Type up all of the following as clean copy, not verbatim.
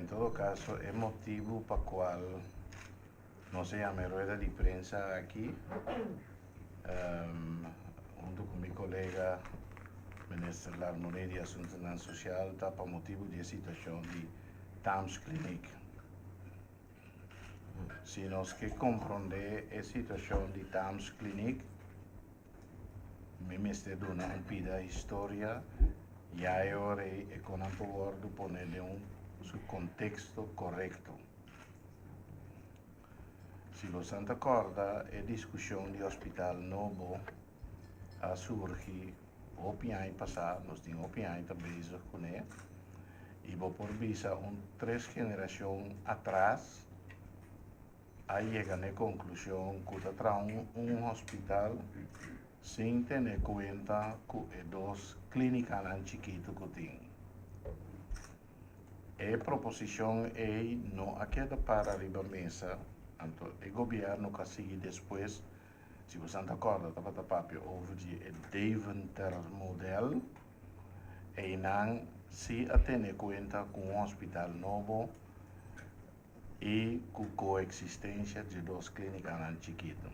En todo kaso, e motibu pa kual nos a yama e rueda di prensa aki, huntu ku mi kolega Minister Larmonie di Asuntunan Sosial, ta pa motibu di e situashon di Tams Kliniek. Si nos ke komprondé e situashon di Tams Kliniek, mi mester duna un pida historia ya e ora ei e konan por wòrdu pone den un su konteksto korekto. Si bosan ta kòrda e diskushon di hospital nobo a surgi hopi aña pasá, nos tin hopi aña ta bezig kuné i bo por bisa un tres generashon atras a yega na e konklushon ku ta traha un hospital sin tene kuenta ku e dos klínikanan chikitu ku tin. E proposishon ei no a keda para riba mesa, anto e gobièrnu ku a sigui despues, si bo ta kòrda, tabata papia over di e Deventer model, einan si a tene kuenta ku un hospital nobo i ku koeksistensia di dos klínikanan chikitu.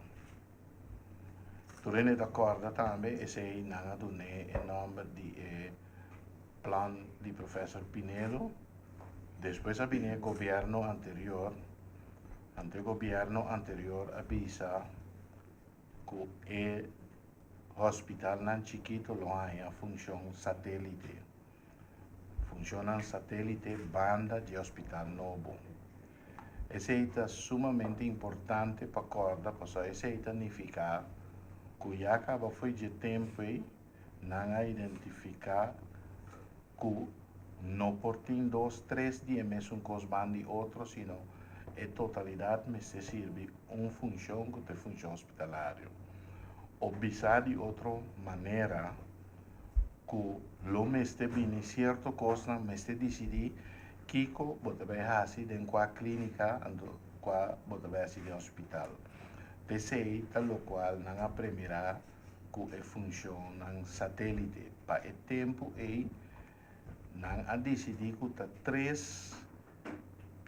Tur hende ta kòrda tambe esei nan a dun'é e nòmber di e plan di Professor Pinedo. Despues a bini e gobièrnu anterior, anto e gobièrnu anterior a bisa ku e hospitalnan chikitu lo haña funshon satélite. Funshonnan satélite banda di hospital nobo. Esei ta sumamente importante pa kòrda pasobra esei ta nifiká ku ya kaba fo'i dje tempu ei nan a identifiká ku no por tin dos tres di e mesun kos banda di otro sino e totalidat mester sirbi un funshon ku ta e funshon hospitalario. O bisa di otro manera ku lo mester bini sierto kosnan mester disidí kiko bo ta bai hasi den kua klínika anto kua bo ta bai hasi den hospital. P'esei ta lokual nan a premirá ku e funshonnan satélite. Pa e tempu ei nan a disidí ku ta tres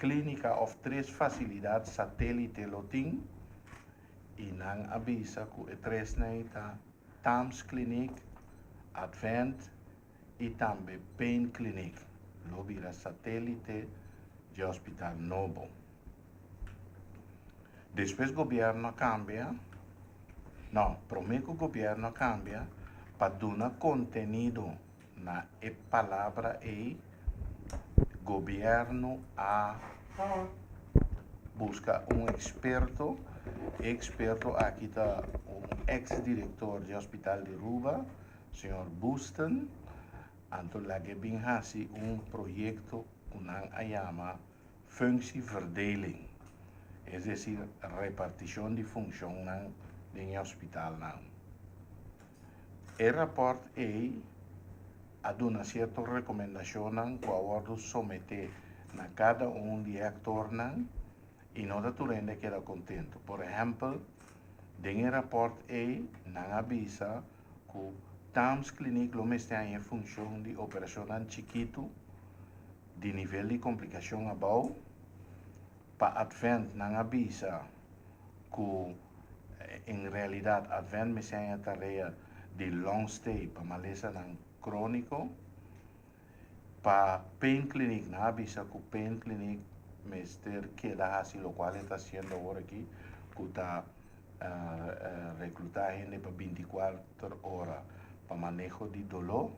klínika òf tres fasilidat satélite lo tin i nan a bisa ku e tresnan ei ta Tams Kliniek, Advent i tambe Pain Kliniek lo bira satélite dje hospital nobo. Despues gobièrnu a kambia, no, promé ku gobièrnu a kambia, pa duna kontenido na e palabra ei, gobièrnu a buska un eksperto. E eksperto aki ta un eks direktor di hospital di Aruba, señor Boesten. Anto lag'é bin hasi un proyekto ku nan a yama functieverdeling, es desir repartishon di funshonnan den e hospitalnan. E rapòrt ei a duna sierto rekomendashonnan ku a wòrdu someté na kada un di e aktornan i no ta tur hende a keda kontentu. Por ehèmpel, den e rapòrt ei nan a bisa ku Tams Kliniek lo mester haña e funshon di operashonnan chikitu di nivel di komplikashon abou. Pa Advent nan a bisa ku en realidat Advent mester haña tarea di long stay pa malesanan króniko. Pa Pain Clinic nan a bisa ku Pain Clinic mester keda hasi lokual e ta hasiendo awor aki ku ta reklutá hende pa binti kuater ora pa maneho di doló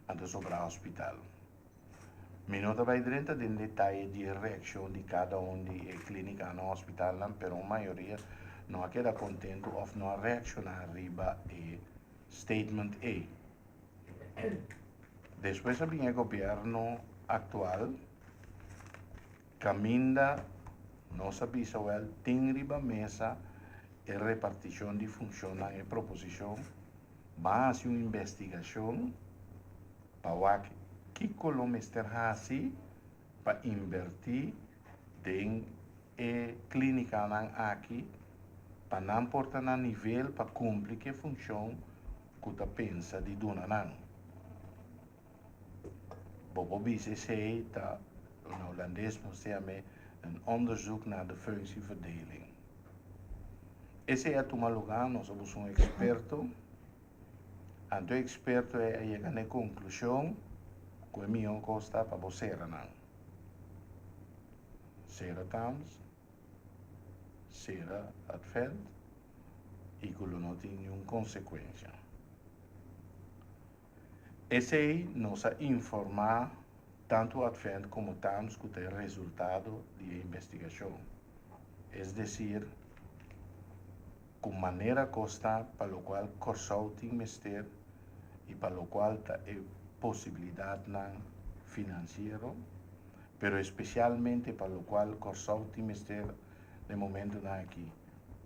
anto sobra hospital. Mi no ta bai drenta den detaye di e reakshon di kada un di e klínikanan o hospitalnan, pero un mayoria no a keda kontentu òf no a reakshoná riba e statement ei. Despues a bin e gobièrnu aktual kaminda nos a bisa wèl tin riba mesa e repartishon di funshonnan, e proposishon, ban hasi un investigashon pa wak kiko lo mester hasi pa invertí den e klínikanan aki pa nan por ta na nivel pa kumpli ku e funshon ku ta pensa di duna nan. Bo por bisa esei ta Na hulandes nos ta yam'é een onderzoek naar de functieverdeling. Esei a tuma lugá, nos a buska un eksperto, anto e eksperto ei a yega na e konklushon ku e mihó kos ta pa bo sera nan. Sera Tams, sera Advent i ku lo no tin niun konsekuensia. Esei nos a informá tantu Advent komo Tams ku ta e resultado di e investigashon. Es desir, ku manera kos ta pa lokual Kòrsou tin mester i pa lokual ta e posibilidatnan finansiero, pero espesialmente pa lokual Kòrsou tin mester den momentunan aki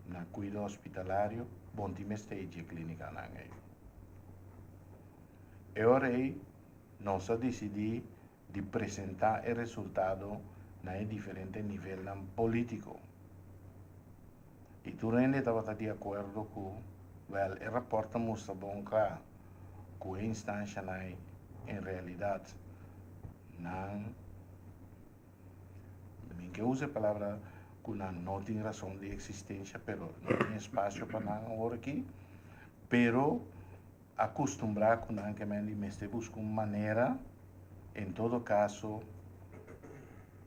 na kuido hospitalario, bon tin mester dje klínikanan ei. E ora ei nos a disidí di presentá e resultado na e diferente nivelnan polítiko. I tur hende tabata di akuerdo ku, wèl, e rapòrt ta mustra bon kla ku e instanshanan ei en realidat nan, mi ke usa e palabra ku nan no tin rason di eksistensia, pero no tin espasio pa nan awor aki, pero a kustumbrá ku nan ke men di mester buska un manera, en todo kaso,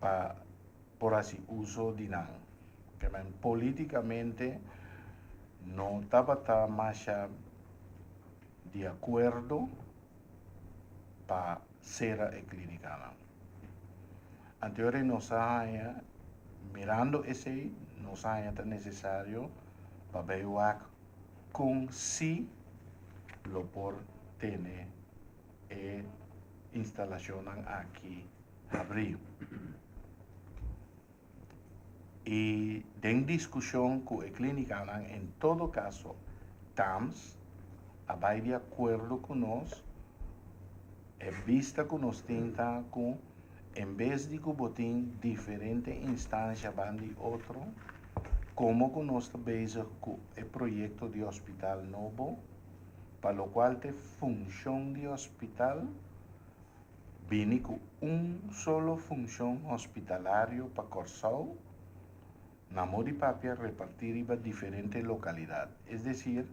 pa por hasi uso di nan. Ke men polítikamente no tabata masha di akuerdo pa sera e klínikanan. Anteor ei nos a haña, mirando esei, nos a haña ta nesesario pa bai wak kon si lo por tene e instalashonnan aki habrí. I den diskushon ku e klínikanan, en todo kaso TAMS a bai di akuerdo ku nos, e bista ku nos tin ta ku en bes di ku bo tin diferente instansha ban di otro, komo ku nos ta bezig ku e proyekto di hospital nobo, pa lokual ta e funshon di hospital, Bini ku un solo funshon hospitalario pa Kòrsou, na mo di papia repartí riba diferente lokalidat. Es desir,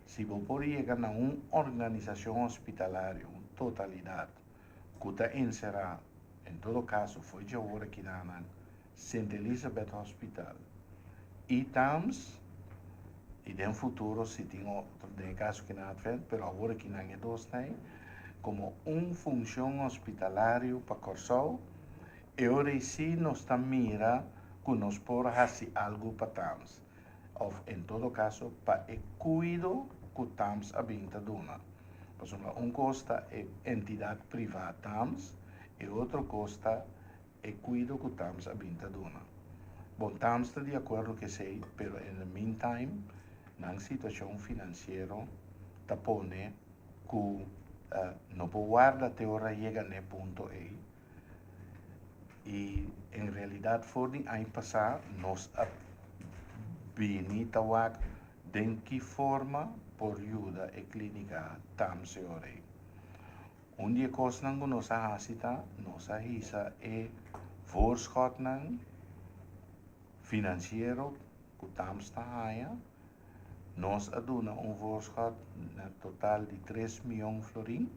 si bo por yega na un organisashon hospitalario, un totalidat, ku ta enserá, en todo kaso fo'i dje awor aki nan, Sint Elisabeth Hospital i TAMS, i den futuro si tin otro, den e kaso ki nan Advent, pero awor aki nan e dos ta ei, komo un funshon hospitalario pa Kòrsou, e ora ei si nos ta mira ku nos por hasi algu pa TAMS, òf en todo kaso pa e kuido ku TAMS a bin ta duna. Pasobra un kos ta e entidat privá TAMS, e otro kos ta e kuido ku TAMS a bin ta duna. Bon, TAMS ta di akuerdo ku esei, pero in the meantime nan situashon finansiero ta pone ku no por warda te ora yega n'e punto ei. I en realidat for di aña pasá nos a bini ta wak den ki forma por yuda e klínika TAMS e ora ei. Un di e kosnan ku nos a hasi ta nos a hisa e voorschotnan finansiero ku TAMS ta haña. Nos a duna un voorschot na total di tres mion florin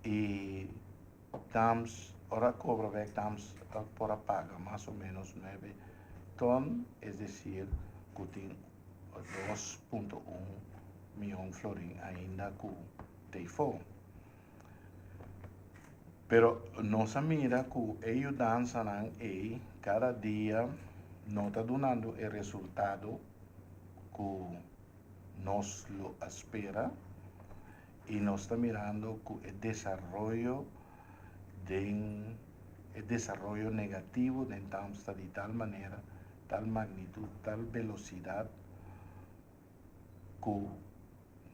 i TAMS ora a kobra bek TAMS por a paga mas o menos nuebe ton, es desir ku tin 2.1 mion florin ainda ku Teifó. Pero nos a mira ku e yudansanan ei kada dia no ta dunando e resultado ku nos lo a spera i nos ta mirando ku e desaroyo den e desaroyo negativo den Tams ta di tal manera, tal magnitud, tal velosidat ku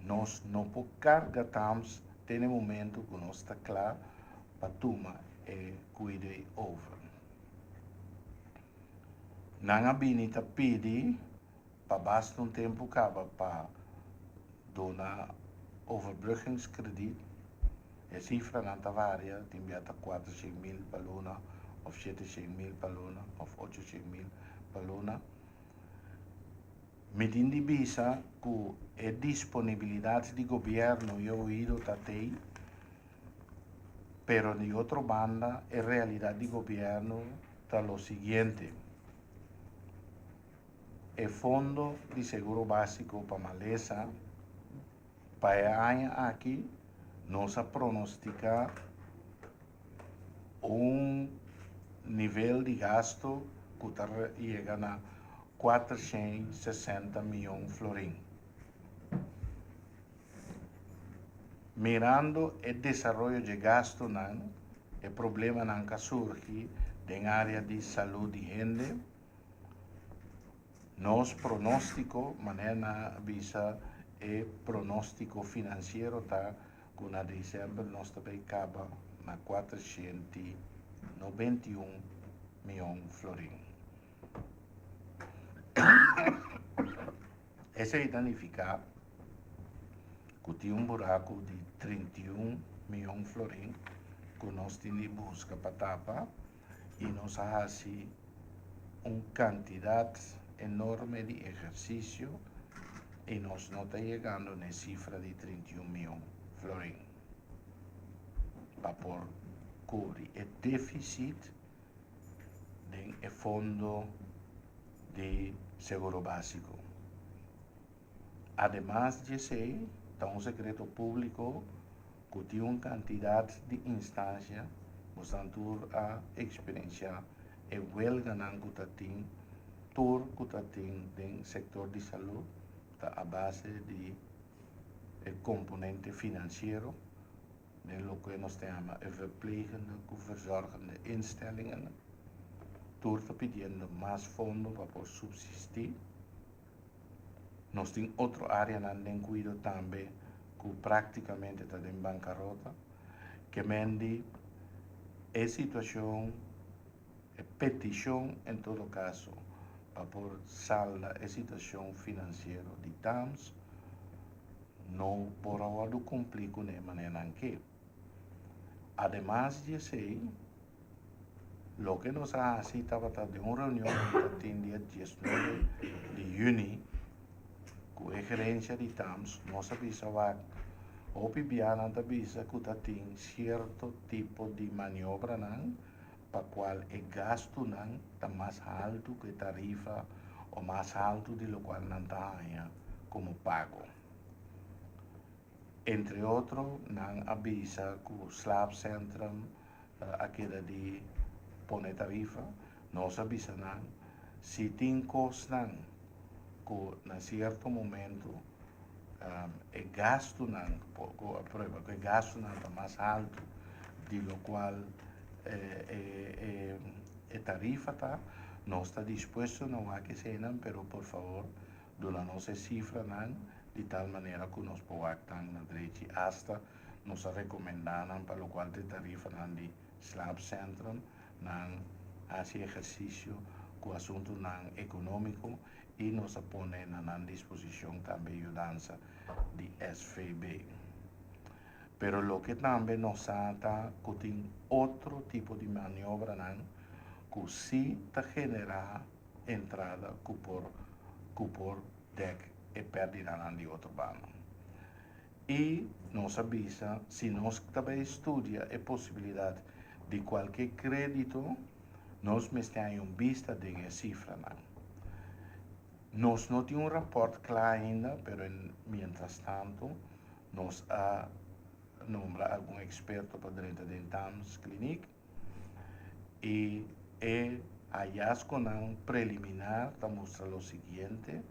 nos no por karga Tams te na e momento ku nos ta kla pa tuma e kuido ei over. Nan a bini ta pidi pa basta un tempu kaba pa duna overbruggingskrediet. E sifranan ta varia, tin bia ta 400 mil pa luna, òf 700 mil pa luna, òf 800 mil pa luna. Mi tin di bisa ku e disponibilidat di gobièrnu i oido ta tei, pero di otro banda e realidat di gobièrnu ta lo siguiente. E fondo di seguro básiko pa malesa, pa e aña aki, nos a pronostiká un nivel di gastu ku ta yega na 460 mion florin. Mirando e desaroyo di gastunan, e problemanan ku a surgi den área di salú di hende, nos pronóstiko, manera nan a bisa, e pronóstiko finansiero ta ku na desèmber nos ta bai kaba na 491 mion florin. Esei ta nifiká ku tin un buraku di 31 mion florin ku nos tin di buska pa tapa i nos a hasi un kantidat enorme di ehersisio i nos no ta yegando na e sifra di 31 mion florin pa por kubri e défisit den e fondo di seguro básiko. Ademas di esei, ta un sekreto públiko ku tin un kantidat di instansia, boso tur a eksperensiá e huelganan ku ta tin, tur ku ta tin den sektor di salú, ta a base di e komponente finansiero, den loke nos ta yama e verplegende ku verzorgende instellingen. Tur ta pidiendo mas fondo pa por supsistí. Nos tin otro áreanan den kuido tambe ku práktikamente ta den bankarota. Ke men di e situashon, e petishon en todo kaso, pa por salda e situashon finansiero di TAMS, no por a wòrdu kumplí kuné manera ke. Ademas di esei, loke nos a hasi tabata den un reunion ku tin dia 19 di yüni ku e gerensia di TAMS, nos a bisa wak hopi bianan ta bisa ku ta tin sierto tipo di maniobranan pa kual e gastunan ta mas haltu ku e tarifa o mas haltu di lokual nan ta haña komo pago. Entre otro, nan a bisa ku slaapcentrum a keda di pone tarifa. Nos a bisa nan, si tin kosnan ku na sierto momento e gastunan, ku a prueba ku e gastunan ta mas haltu di lokual e tarifa ta, nos ta dispuesto na wak eseinan, pero por fabor duna nos e sifranan di tal manera ku nos por wak nan na drechi. Hasta nos a rekomendá nan pa lokual ta e tarifanan di slaapcentrum, nan hasi ehersisio ku asuntunan ekonómiko i nos a pone na nan disposishon tambe yudansa di SVB. Pero loke tambe nos sa ta ku tin otro tipo di maniobranan ku sí ta generá entrada ku por dek e pèrdidanan di otro banda. I nos a bisa, si nos tambe studia e posibilidat di kualke krédito, nos mester tin un bista di e sifranan. Nos no tin un rapòrt kla ainda, pero mientras tanto, nos a nombra algun eksperto pa drenta den TAMS Kliniek i e hallazgonan preliminar ta mustra lo siguiente.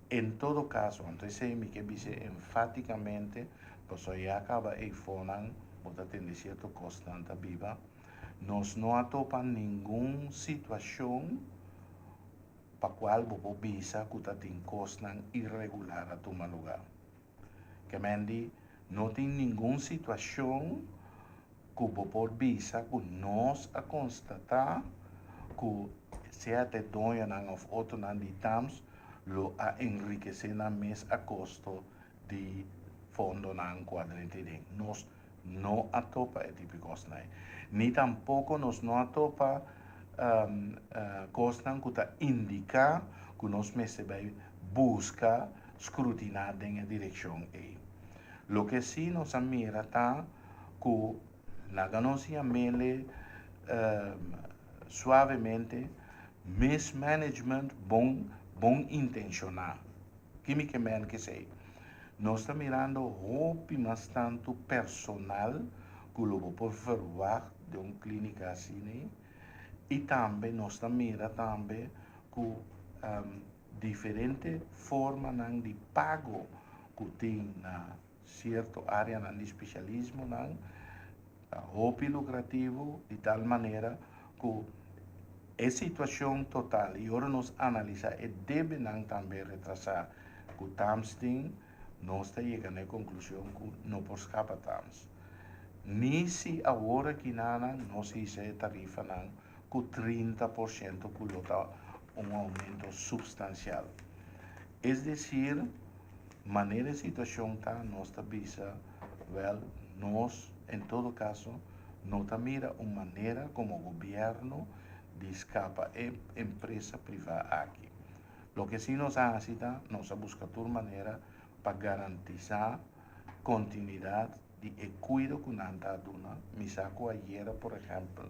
En todo kaso, anto esei mi ke bisa enfátikamente, pasobra ya kaba eifonan, bo ta tende sierto kosnan ta biba, nos no a topa ningun situashon pa kual bo por bisa ku ta tin kosnan irregular a tuma lugá. Ke men di, no tin ningun situashon ku bo por bisa ku nos a konstatá ku sea e doñonan òf otronan di TAMS lo a enrikesé nan mes a kosto di fondonan ku a drenta den. Nos no a topa e tipo di kosnan ei. Ni tampoko nos no a topa kosnan ku ta indiká ku nos mester bai buska skrutiná den e direkshon ei. Loke sí nos a mira ta ku laga nos yam'ele suavemente mismanagement bon bon intenshoná. Ki mi ke men kesei? Nos ta mirando hopi mas tantu personal ku lo bo por verwagt den un klínika asina i tambe nos ta mira tambe ku diferente formanan di pago ku tin na sierto áreanan di spesialismonan ta hopi lukrativo di tal manera ku e situashon total i ora nos analisá e debenan tambe retrasá ku Tams tin, nos ta yega na e konklushon ku no por skapa Tams. Ni si awor akinanan nos hisa e tarifanan ku 30% ku lo ta un oumento supstansial. Es desir, manera e situashon ta, nos ta bisa, wèl, nos en todo kaso no ta mira un manera komo gobièrnu di skapa e empresa privá aki. Loke si nos a hasi ta, nos a buska tur manera pa garantisá kontinuidat di e kuido ku nan ta duna. Mi sa ku ayera, por ehèmpel,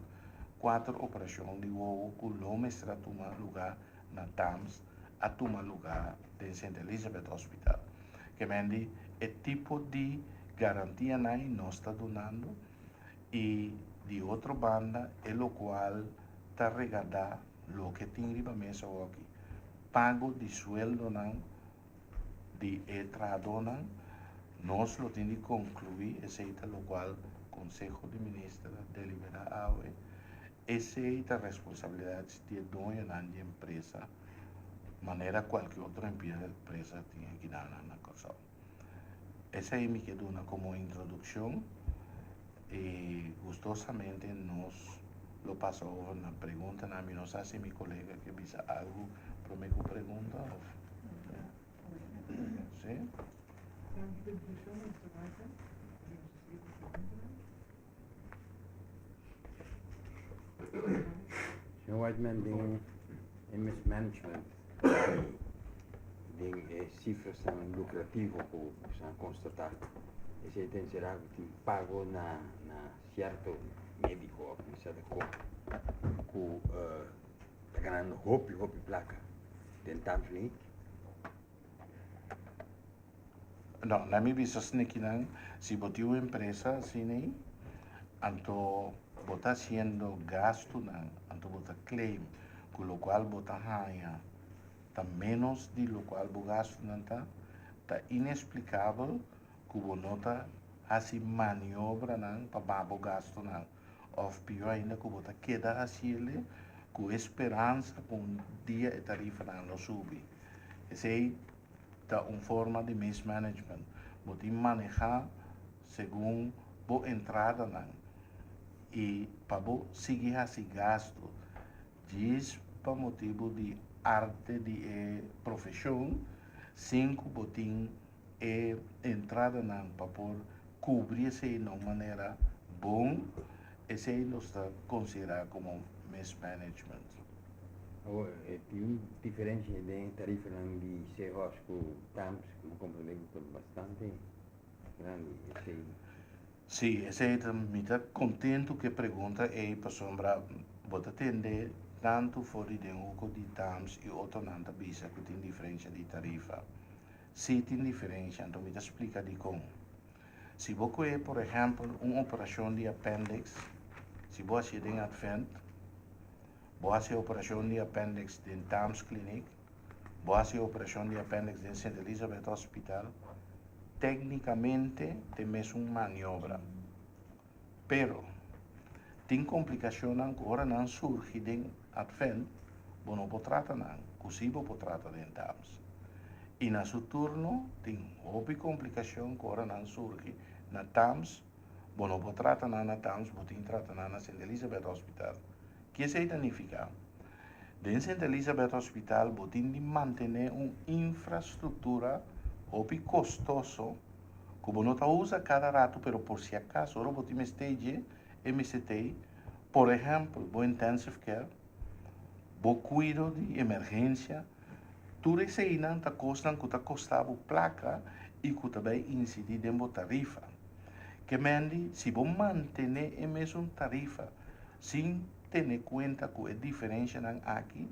kuater operashon di wowo ku lo mester a tuma lugá na Tams a tuma lugá den Sint Elisabeth Hospital. Ke men di e tipo di garantianan ei nos ta dunando i di otro banda e lokual ta regardá loke tin riba mesa awoki, pago di sueldonan di e trahadónan, nos lo tin di konkluí esei ta lokual Konseho di Minister a deliberá awe. Esei ta responsabilidat di e doñonan di empresa manera kualke otro empresa tin akinan na Kòrsou. Esei mi ke duna komo introdukshon i gustosamente nos lo pasa over na preguntanan. Mi no sa si mi kolega ke bisa algu promé ku pregunta òf. Sí? Danki pa introdukshon, Minister Michael. Nos ta sigui ku preguntanan. Señor Whiteman, den e mismanagement den e cifrasnan lucrativo cu boso a constata, esey ta encera cu tin pago na na cierto medico of mi sa ta con cu ta ganando hopi hopi placa den Tamskliniek? No, na mi bisa snekinan, si bo tin un empresa asina, anto bo ta hasiendo gastunan, anto bo ta claim ku lokual bo ta haña ta ménos di lokual bo gastunan ta, ta inesplikabel ku bo no ta hasi maniobranan pa baha bo gastunan, òf pió ainda ku bo ta keda hasiel ku e speransa ku un dia e tarifanan lo subi. Esei ta un forma di mismanagement. Bo tin manehá segun bo entradanan i pa bo sigui hasi gastu djis pa motibu di arte di e profeshon sin ku bo tin e entradanan pa por kubri esei na un manera bon, esei nos ta konsiderá komo mismanagement. Awor, e tin un diferencia den e tarifanan di Seahorse cu Tams, cu mi comprende cu ta bastante grandi, esey. Sí, esey ta, mi ta contento cu e pregunta ey pasobra bo ta tende tanto for di den hoek di Tams y otronan ta bisa cu tin diferencia di tarifa. Sí tin diferencia, anto mi ta splica dicon. Si bo coge por ehempel un operacion di appendix, si bo haci'e den Advent, Bo hasi operashon di appendix den Tams Clinic, bo hasi operashon di appendix den Sint Elisabeth Hospital, téknikamente ta e mesun maniobra. Pero, tin komplikashonnan ku ora nan surgi den Advent, bo no por trata nan, ku sí bo por trata den Tams. I na su turno, tin hopi komplikashon ku ora nan surgi na Tams, Bo no por trata nan na Tams, bo tin trata nan na Sint Elisabeth Hospital. Ki esei ta nifiká? Den Sint Elisabeth Hospital bo tin di mantené un infrastruktura hopi kostoso. Ku bo no ta usa kada ratu pero por si akaso ora bo tin mester dje e mester t'ei, por ehèmpel bo intensive care, bo kuido di emergensia, tur eseinan ta kosnan ku ta kosta bo plaka i ku ta bai insidí den bo tarifa. Ke mendi si bo mantené e mesun tarifa sin tene kuenta ku e diferenshanan aki,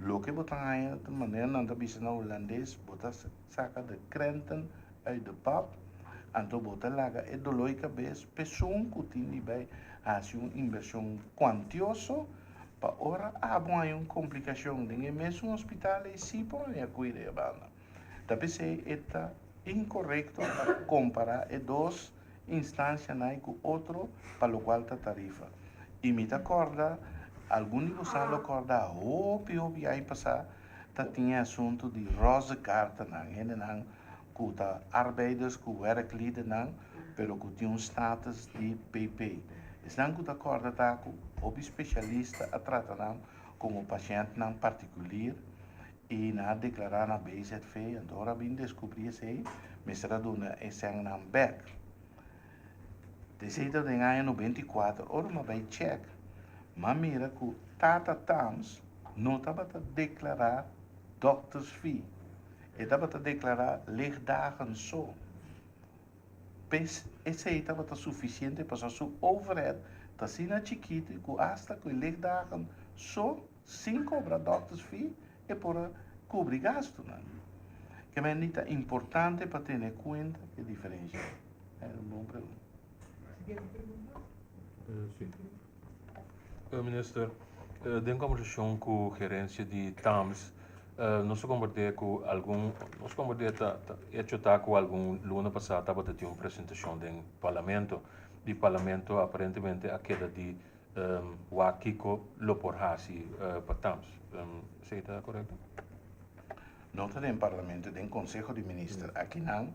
loke bo ta haña ta manera nan ta bisa na hulandes, bo ta saka de krenten uit de pap, anto bo ta laga e doló di kabes p'esun ku tin di bai hasi un invershon kuantioso pa ora abo haña un komplikashon den e mesun hospital ei sí por haña kuido e banda. Ta p'esei e ta inkorekto pa kompará e dos instansianan ei ku otro pa lokual ta tarifa. I mi ta kòrda, algun di bosan lo kòrda hopi hopi aña pasá ta tin e asuntu di roze kaartennan, hendenan ku ta arbeiders ku werkliedernan pero ku tin un status di PP. Esnan ku ta kòrda ta ku hopi spesialista a trata nan komo pashèntnan partikulir i nan a deklará na BZV, anto ora a bin deskubrí esei mester a duna e sènnan bèk. Esei ta den aña 94, ora mi a bai chèk, mi a mira ku Tata Tams no tabata deklará dòktersfee. E tabata deklará lichtdagen so. Pes esei tabata sufisiente pasobra su overhead ta asina chikitu ku asta ku e lichtdagen so sin kobra dòktersfee e por a kubri gastunan. Kementi ta importante pa tene kuenta ku e diferensha. Esei ta un bon pregunta. Siguiente pregunta. Si. Minister, den kombersashon ku gerensia di TAMS, nos a komprendé ku algun, nos komprendé ta hecho ta ku algun luna pasá tabata tin un presentashon den parlamento i parlamento aparentemente a keda di wak kiko lo por hasi pa TAMS. Esei ta korekto? No ta den parlamento, den konseho di minister. Akinan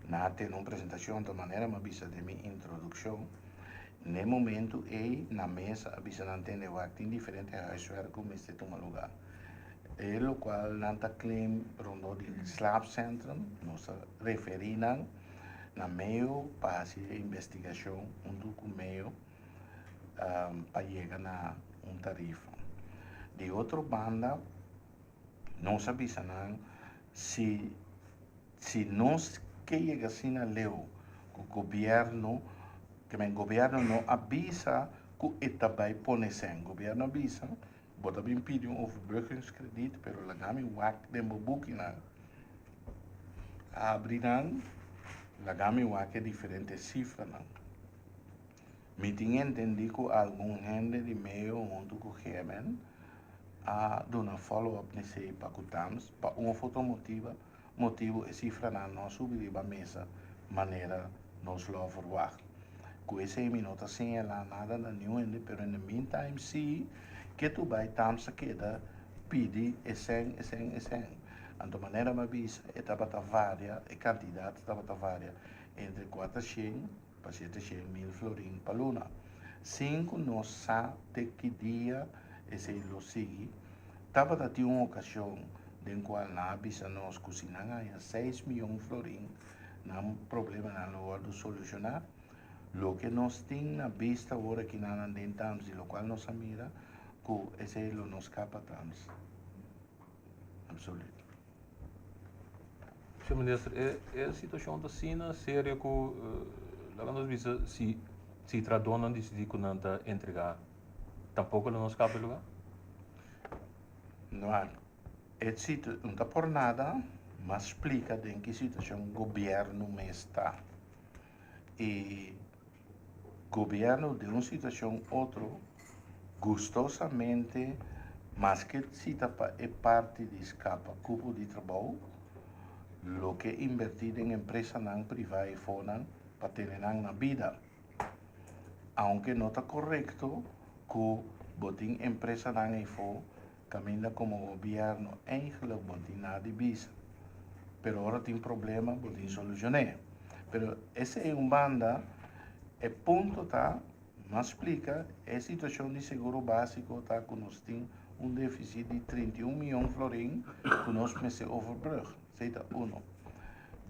nan a tene un presentashon, ta manera mi a bisa den mi introdukshon. N'e momentu ei na mesa a bisa nan tende wak tin diferente huiswerk ku mester tuma lugá. E lokual nan ta claim rondó di slaapcentrum, nos a referí nan na meo pa hasi e investigashon huntu ku meo pa yega na un tarifa. Di otro banda nos a bisa nan si si nos ke yega asina leu ku gobièrnu Ke men gobierno no a bisa ku e ta bai pone sèn. Gobierno a bisa, bo ta bin pidi un overbruggingskrediet, pero laga mi wak den bo bukinan. Abri nan, laga mi wak e diferente sifranan. Mi tin entendi ku algun hende di meo huntu ku GMN a duna follow up n'esei pa ku Tams pa un of otro motiba Motibu e sifranan no a subi riba mesa manera nos lo a verwagt. Ku esei mi no ta señalá nada na niun hende, pero in the meantime si ke tu bai Tams a keda pidi e sèn, e sèn, e sèn. Anto manera mi a bisa e tabata varia, e kantidat tabata varia entre kuatershen pa 700.000 florin pa luna. Sin ku nos sa te ki dia esei lo sigui, tabata tin un okashon den kual nan a bisa nos ku si nan haña 6 mion florin, nan problemanan lo wòrdu solushoná. Loke nos tin na bista awor aki nan den Tams, di lokual nos a mira ku esei lo no skapa Tams. Absoluut. Señor Minister, e situashon ta asina serio ku laga nos bisa si trahadónan disidí ku nan ta entregá, tampoko lo no skapa e lugá? No, e situ no ta por nada, mas splika den ki situashon gobièrnu mes ta. I gobièrnu den un situashon otro gustosamente maske si ta pa e parti di skapa kupo di trabou, loke invertí den empresanan privá i fonan pa tene nan na bida. Aunke no ta korekto ku bo tin empresanan eifó kaminda komo gobièrnu eigenlijk bo tin nada di bisa. Pero ora tin problema bo tin solushoné. Pero esei un banda, e punto ta, m'a splika, e situashon di seguro básiko ta ku nos tin un défisit di 31 mion florin ku nos mester overbrug. Esei ta uno.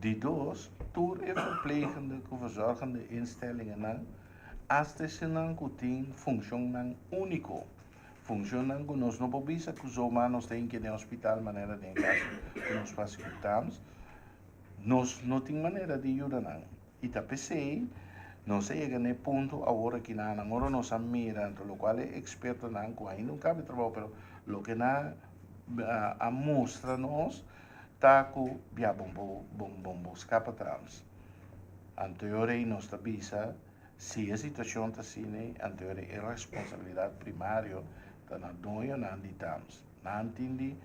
Di dos, tur e verplegende ku verzorgende instellingennan, asta esunnan ku tin funshonnan úniko, funshonnan ku nos no por bisa ku zomaar nos ta hinke den hospital manera den e kaso ku nos fasi ku Tams, nos no tin manera di yuda nan. I ta p'esei nos a yega na e punto awor aki na nan ora nos a mira anto lokual e ekspertonan ku ainda un kabe trabou pero loke nan a mustra nos ta ku bia bon bo bon bon bo skapa trams. Anto e ora ei nos ta bisa si e situashon ta asina ei anto e ora ei e responsabilidat primario ta na doñonan di tams. Nan tin di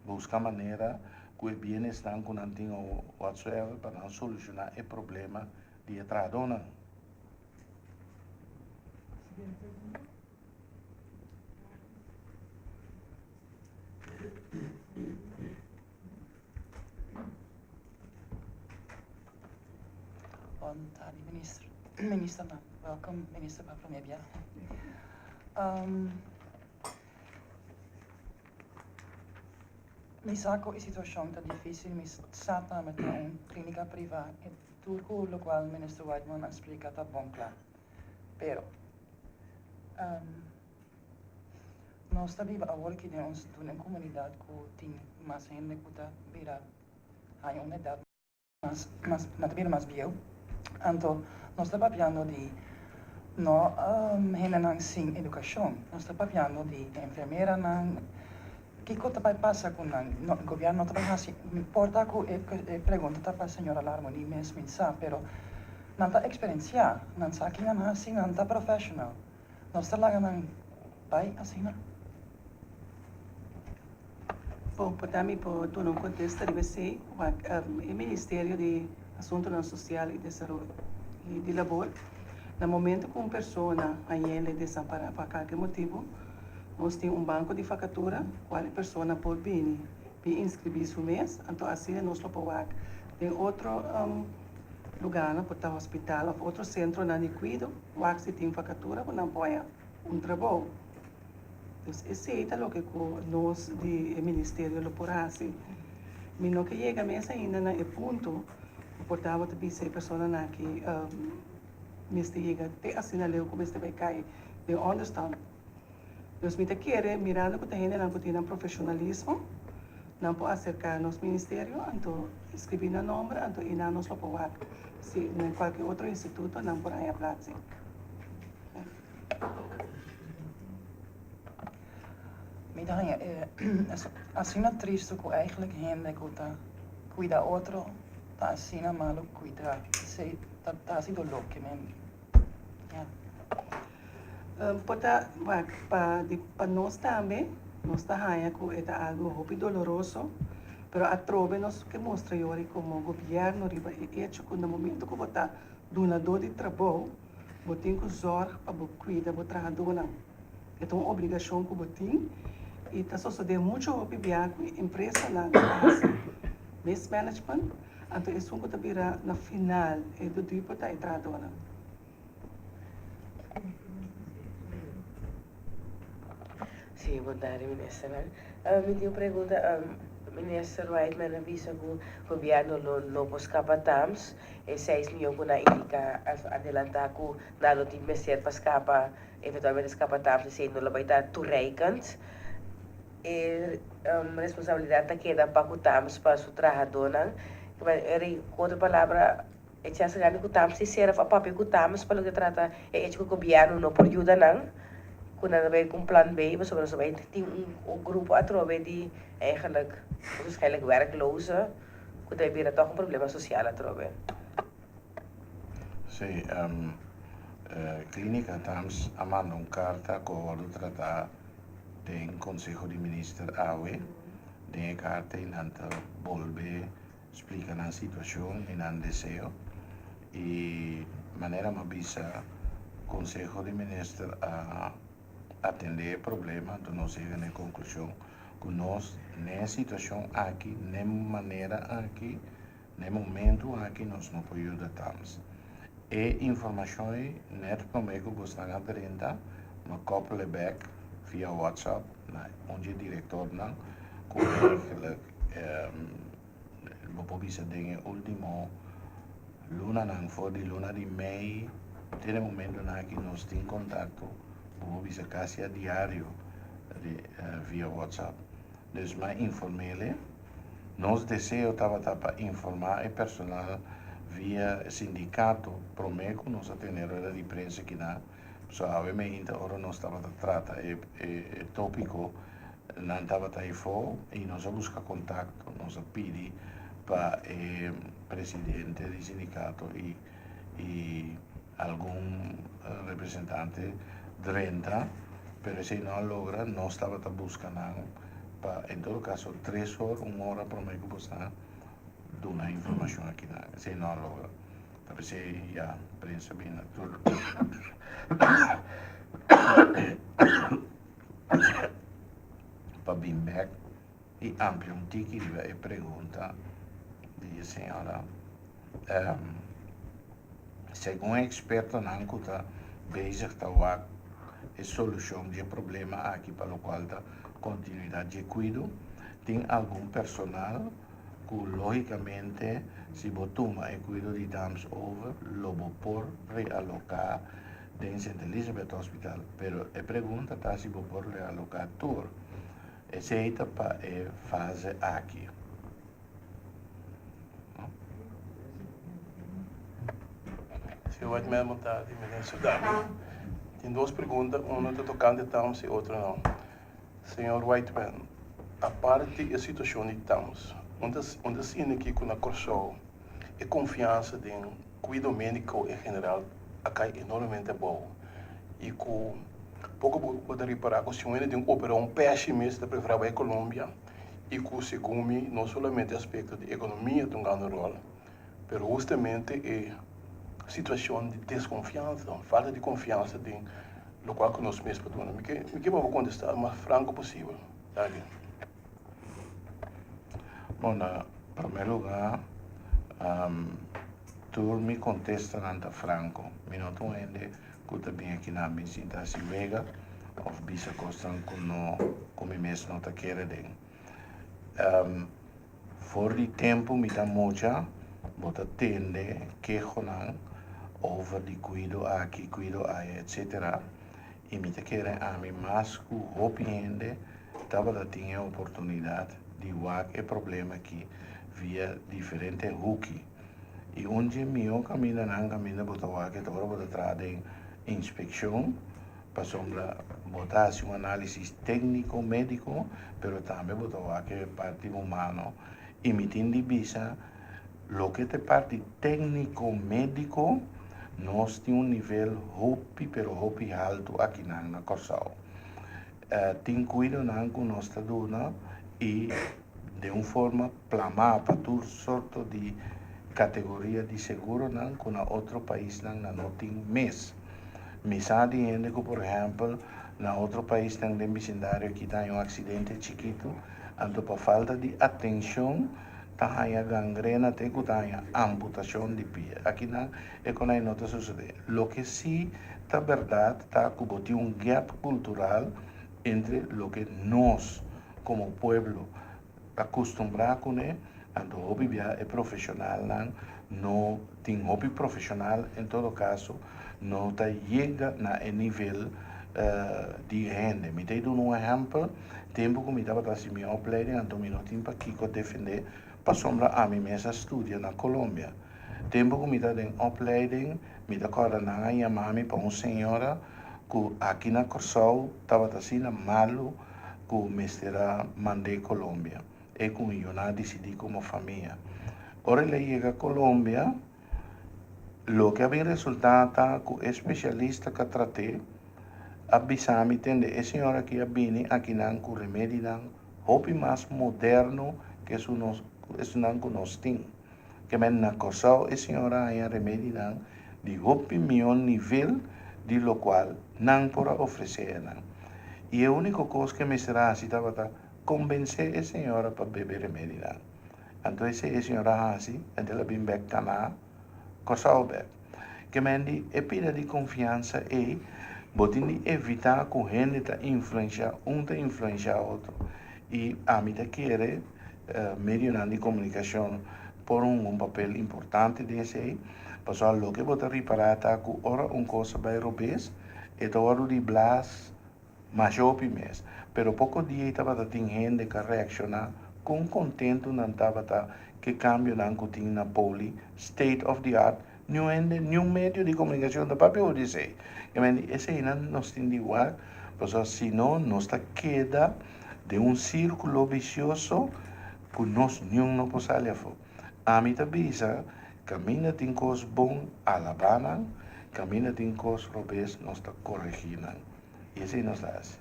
buska manera ku e bienesnan ku nan tin o whatsoever pa nan solushoná e problema di e trahadónan. Siguiente pregunta. Bon tardi minister, ministernan. Welkom minister pa prome bia. Mi sa ku e situashon ta difísil, mi sa tambe ta un klínika privá i tur ku lokual minister Whiteman a splika ta bon kla. Pero nos ta biba awor aki den un komunidat ku tin mas hende ku ta bira haña un edat mas mas nan ta bira mas bieu. Anto nos ta papiando di no hendenan sin edukashon, nos ta papiando di enfermeranan. Kiko ta bai pasa ku nan? No, gobièrnu no ta bai hasi, por ta ku e pregunta ta pa señora Larmonie mes mi sa, pero nan ta eksperensiá, nan sa ki nan hasi, nan ta profeshonal. Nos ta laga nan bai asina? Bon, por ta mi por duna un kontesta riba esei. Wak, e Ministerio di Asuntunan Sosial i Desaroyo i di Labor, na momento ku un persona hañ'el desampará pa kalke motibu, nos tin un banko di fakatura kual e persona por bini bin inskribí su mes, anto asina nos lo por wak den otro lugánan, por ta hospital òf otro sentronan di kuido, wak si tin fakatura ku nan por haña un trabou. Dus esei ta loke ku nos di e ministerio lo por hasi. Mi no ke yega mes ainda na e punto ku por tabata bisa e personanan aki mester yega te asina leu ku mester bai kai den ònderstan. Dus mi ta kere mirando ku ta hendenan ku tin nan profeshonalismo, nan por aserká nos ministerio anto skribí nan nòmber anto einan nos lo por wak si na kualke otro instituto nan por haña plats. Mi ta haña e asina tristu ku eigenlijk hende ku ta kuida otro ta asina malu kuida. Esei ta hasi doló ke men ya. Por ta wak pa di pa nos tambe nos ta haña ku e ta algu hopi doloroso pero atrobe nos ke mustra yori komo gobièrnu riba e echo ku na momento ku bo ta dunadó di trabou Bo tin ku zòrg pa bo kuida bo trahadónan. E ta un obligashon ku bo tin i ta sosodé muchu hopi bia ku e empresanan ta hasi mismanagement, anto esun ku ta bira na final e duduipo ta e trahadónan. Sí, bon tardi ministernan. Mi tin un pregunta, Minister Whiteman a bisa ku gobierno lo no por skapa tams e seis miyon ku nan indiká a adelantá ku nan lo tin mester pa skapa, eventualmente skapa tams esei no lo bai ta toereikend. E responsabilidat ta keda pa ku tams pa su trahadónan. Ku otro palabra e chèns grandi ku tams tin sera of a papia ku tams pa loke ta trata e echo ku gobièrnu no por yuda nan, ku nan ta bai ku un plan B pasobra nos ta bai tin un grupo atrobe di eigenlijk waarschijnlijk werklozen ku ta bira tòg un problema sosial atrobe. Sí, Klínika Tams a manda un karta ku a wòrdu tratá den Konseho di Minister awe. Den e karta ei nan ta bolbe splika nan situashon i nan deseo. I manera mi a bisa, Konseho di Minister a atendé e problema, anto nos yega na e konklushon ku nos n'e situashon aki, n'e manera aki, n'e momentu aki nos no por yuda Tams. E informashon ei nèt promé ku bosnan a drenta, mi a kòpel e bèk via WhatsApp na un dje direktornan ku eigenlijk. Bo por bisa den e último lunanan, for di luna di mei te e momentonan aki nos tin kontakto, bo por bisa kasi a diario via WhatsApp. Dus m'a inform'é. Nos deseo tabata pa informá e personal via sindikato promé ku nos a tene rueda di prensa akinan. So awe meinta ora nos tabata trata e e tópiko nan tabata efo i nos a buska kontakto, nos a pidi pa e presidente di sindikato i i algun representante drenta, pero esei no a logra. Nos tabata buska nan pa en todo kaso tres or, un ora promé ku bo sa duna informashon akinan. Esei no a logra. Ta p'esei ya prensa bin na tur pa bin bek i amplia un tiki riba e pregunta di e señora. Segun e ekspertonan ku ta bezig ta wak e solushon di e problema aki pa lokual ta kontinuidat di e kuido, tin algun personal ku lógikamente si bo tuma e kuido di Dams over lo bo por realoká den Sint Elisabeth Hospital. Pero e pregunta ta si bo por realoká tur. Esei ta pa e fase aki. Señor Whiteman, bon tardi. Minister David. Tin dos pregunta, uno ta tocante Tams y otro no. Señor Whiteman, aparte e situacion di Tams, un ta un ta sinti aki cu na Corsou e confiansa den cuido medico en general a cay enormemente abou y cu poco bo ta ripara cu si un hende tin opera un peshi mes ta prefera bay Colombia y cu segun mi no solamente aspecto di economia ta hungando rol, pero hustamente e situacion di desconfiansa, falta di confiansa den locual cu nos mes por duna. Mi ke mi ke pa bo contesta mas franco posibel. Danki. Bon, na prome lugar, tur mi contestanan ta franco. Mi no ta un hende cu ta bin aki nan bin sinta haci wega of bisa cosnan cu no cu mi mes no ta kere den. For di tempu mi ta mucha, bo ta tende kehonan over di kuido aki, kuido aya, etcetera. I mi ta kere ami mas ku hopi hende tabata tin e oportunidat di wak e problema aki via diferente huki. I un dje mihó kamindanan kaminda bo ta wak e ta ora bo ta traha den inspekshon, pasobra bo ta hasi un análisis tékniko médiko, pero tambe bo ta wak e parti humano. I mi tin di bisa loke ta e parti tékniko médiko, nos tin un nivel hopi pero hopi haltu akinan na Kòrsou. Tin kuidonan ku nos ta duna i den un forma plamá pa tur sorto di kategoria di seguronan ku na otro paisnan nan no tin mes. Mi sa di hende ku por ehèmpel na otro paisnan den bisindario aki ta haña un aksidente chikitu, anto pa falta di atenshon ta haña gangrena te ku ta haña amputashon di pia. Akinan e konai no ta sosodé. Loke si ta bèrdat ta ku bo tin un gèp kultural entre loke nos komo pueblo ta kustumbrá kuné, anto hopi bia e profeshonalnan no tin hopi profeshonal en todo kaso no ta yega na e nivel di e hende. Mi ta duna un ehèmpel, tempu ku mi tabata hasi mi opleiding anto mi no tin pakiko defendé pasobra ami mes a studia na Colombia. Tempu ku mi ta den opleiding mi ta kòrda nan a yama mi pa un señora ku aki na Kòrsou tabata asina malu ku mester a mand'é Colombia. E ku mi yuna a disidí komo famia. Ora el a yega Colombia, loke a bin resultá ta ku e spesialista ku a trat'é a bisa mi, Tende, e señora aki a bini akinan ku remedinan hopi mas moderno ku esunnan ku nos tin. Kemen na Kòrsou e señora a haña remedinan di hopi mihó nivel di lokual nan por a ofresé nan. I e úniko kos ku e mester a hasi tabata kombensé e señora pa bebe remedinan. Anto esei e señora a hasi, anto el a bin bèk ta na Kòrsou bèk. Kemen di e pida di konfiansa ei, bo tin di evitá ku hende ta influenshá, un ta influenshá otro. I ami ta kere. Medionan di komunikashon por hunga un papel importante den esei, pasobra loke bo ta ripará ta ku ora un kos a bai robes, e ta wòrdu di blas masha hopi mes. Pero poko dia ei tabata tin hende ku a reakshoná kon kontentu nan tabata ku e kambionan ku tin na Poli, state of the art, niun hende, niun medio di komunikashon ta papia oer di esei. Eseinan nos tin di wak, pasobra si no nos ta keda den un sírkulo bisioso ku nos niun no por sali afó. Ami ta bisa, kaminda tin kos bon, alabá nan, kaminda tin kos robes, nos ta koregí nan. I esei nos ta hasi.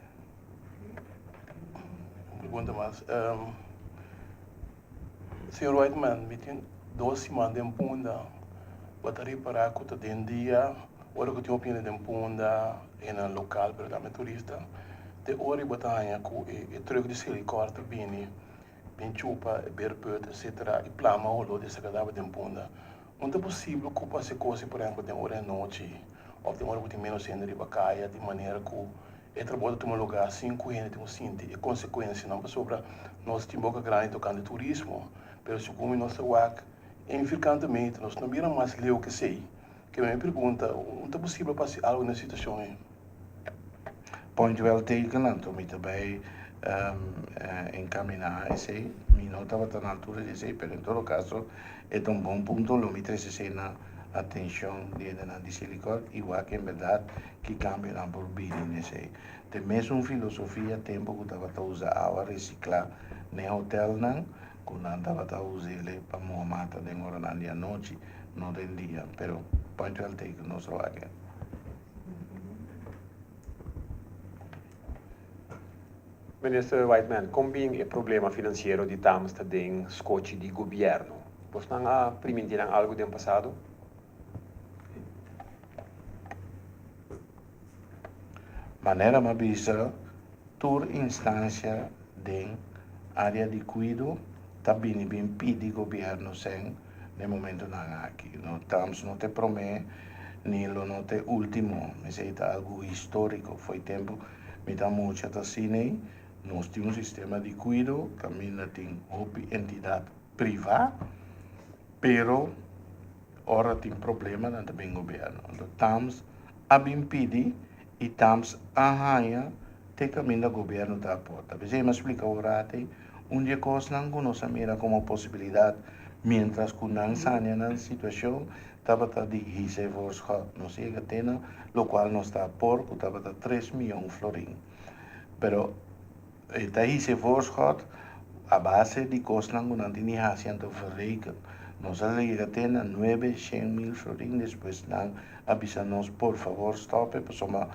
Un pregunta mas. Señor Whiteman, mi tin dos siman den Punda. Bo ta ripará ku ta den dia, ora ku tin hopi hende den Punda, hendenan lokal pero tambe turista, te ora bo ta haña ku e trùk di Selikor ta bini, bin chupa e beerput etcetera i plama holó desagradabel den Punda. No ta posibel ku bo hasi kos por ehèmpel den ora di anochi òf den ora ku tin ménos hende riba kaya di manera ku e trabou ta tuma lugá sin ku hende tin ku sinti e konsekuensianan pasobra nos tin boka grandi tokante turismo pero segun mi nos ta wak e infirkantemente nos no bira mas leu ke esei. Ke mi pregunta, un ta posibel pa hasi algu na e situashon ei? Point well taken, anto mi ta bai encamina esey, mi no tabata na altura di esey, pero en todo caso e ta un bon punto, lo mi trece esey na atencion di hendenan di Selikor y wak en berdad ki cambionan por bini na esey. Te mesun filosofia tempo cu tabata usa awa recicla n'e hotelnan, cu nan tabata us'ele pa moha mata den oranan di anochi, no den dia, pero point well taken, nos lo wak. Minister Whiteman, kon bin e problema finansiero di Tams ta den skochi di gobièrnu? Bosnan a priminti nan algu den pasado? Manera mi a bisa, tur instansia den área di kuido ta bini bin pidi gobièrnu sèn den momentonan aki. No Tams no ta e promé ni lo no ta e último. Esei ta algu históriko. Fo'i tempu mi ta mucha ta asina ei. Nos tin un sistema di kuido kaminda tin hopi entidat privá, pero ora tin problema nan ta bin gobièrnu. Anto Tams a bin pidi i Tams a haña te kaminda gobièrnu ta aporta. P'esei mi a splika un rato ei Un di e kosnan ku nos a mira komo posibilidat miéntras ku nan sania nan situashon tabata di hisa e voorschot. Nos yega te na lokual nos ta por ku tabata tres mion florin. Pero e ta hisa e voorschot a base di kosnan ku nan tin di hasi anto verreken. Nos a yega te na nuebe shen mil florin despues nan a bisa nos por favor stòp e pasobra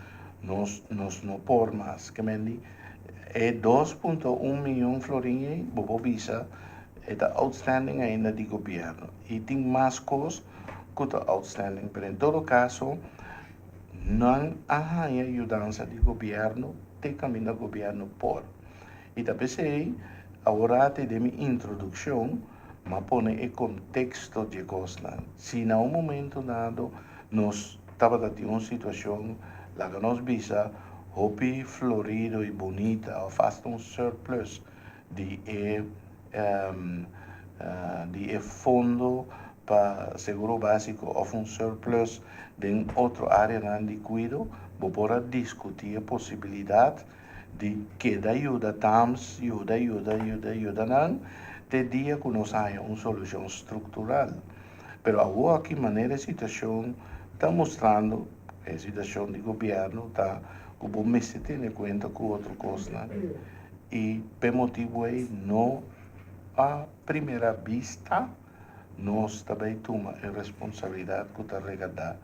nos nos no por mas. Ke men di E 2.1 miyon florin ei, bo por bisa, e ta outstanding ainda di gobierno. Y tin mas cos cu ta outstanding, pero en todo caso, nan a haña yudansa di gobierno te caminda gobierno por. Y ta p'esey, aworati den mi introduccion, m'a pone e contexto dje cosnan. Si na un momento dado nos tabata tin un situacion, laga nos bisa, hopi florido y bunita of hasta un surplus di e di e fondo pa seguro basico of un surplus den otro areanan di cuido, bo por a discuti e posibilidad di keda yuda tams, yuda, yuda, yuda, yuda nan te dia cu nos haya un solucion structural. Pero awo aki manera e situacion ta mustrando, E situacion di gobierno ta cu bo mester tene cuenta cu otro cosnan y p'e motibo ey no a primera bista nos ta bay tuma e responsabilidad cu ta regarda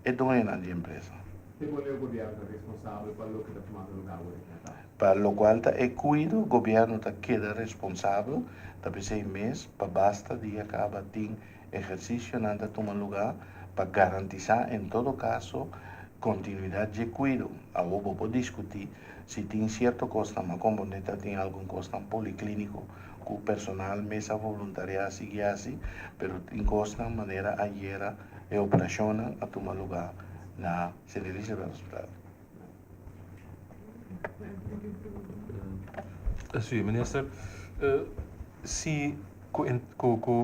e doñonan di empresa. Te pone e gobierno ta responsabel pa loke ta tumando lugar awor aki na Tata? Pa locual ta e cuido, gobierno ta keda responsabel, ta p'esey mes pa basta dia caba tin Ehersisionan ta tuma lugá pa garantisá en todo kaso kontinuidat dje kuido. Awor bo por diskutí si tin sierto kosnan, ma komprondé ta tin algun kosnan poliklíniko ku personal mes a voluntariá sigui hasi, pero tin kosnan manera ayera e operashonnan a tuma lugá na Sint Elisabeth Hospital. Sí, minister. Si ku ku ku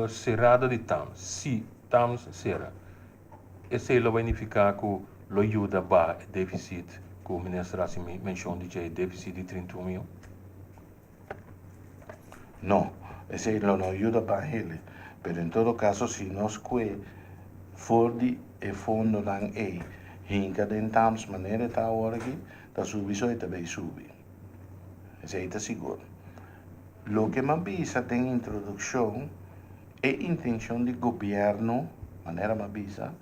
serada di TAMS, si TAMS sera, esei lo bai nifiká ku lo yuda baha e defisit ku minister a hasi menshon di dje, e defisit di 31 mion? No, esei lo no yuda bah'e, pero en todo kaso si nos kue for di e fondonan ei hinka den TAMS manera e ta awor aki, ta subi so e ta bay subi. Esei ta sigur. Loke m'a bisa den introdukshon, e intenshon di gobièrnu, manera m'a bisa,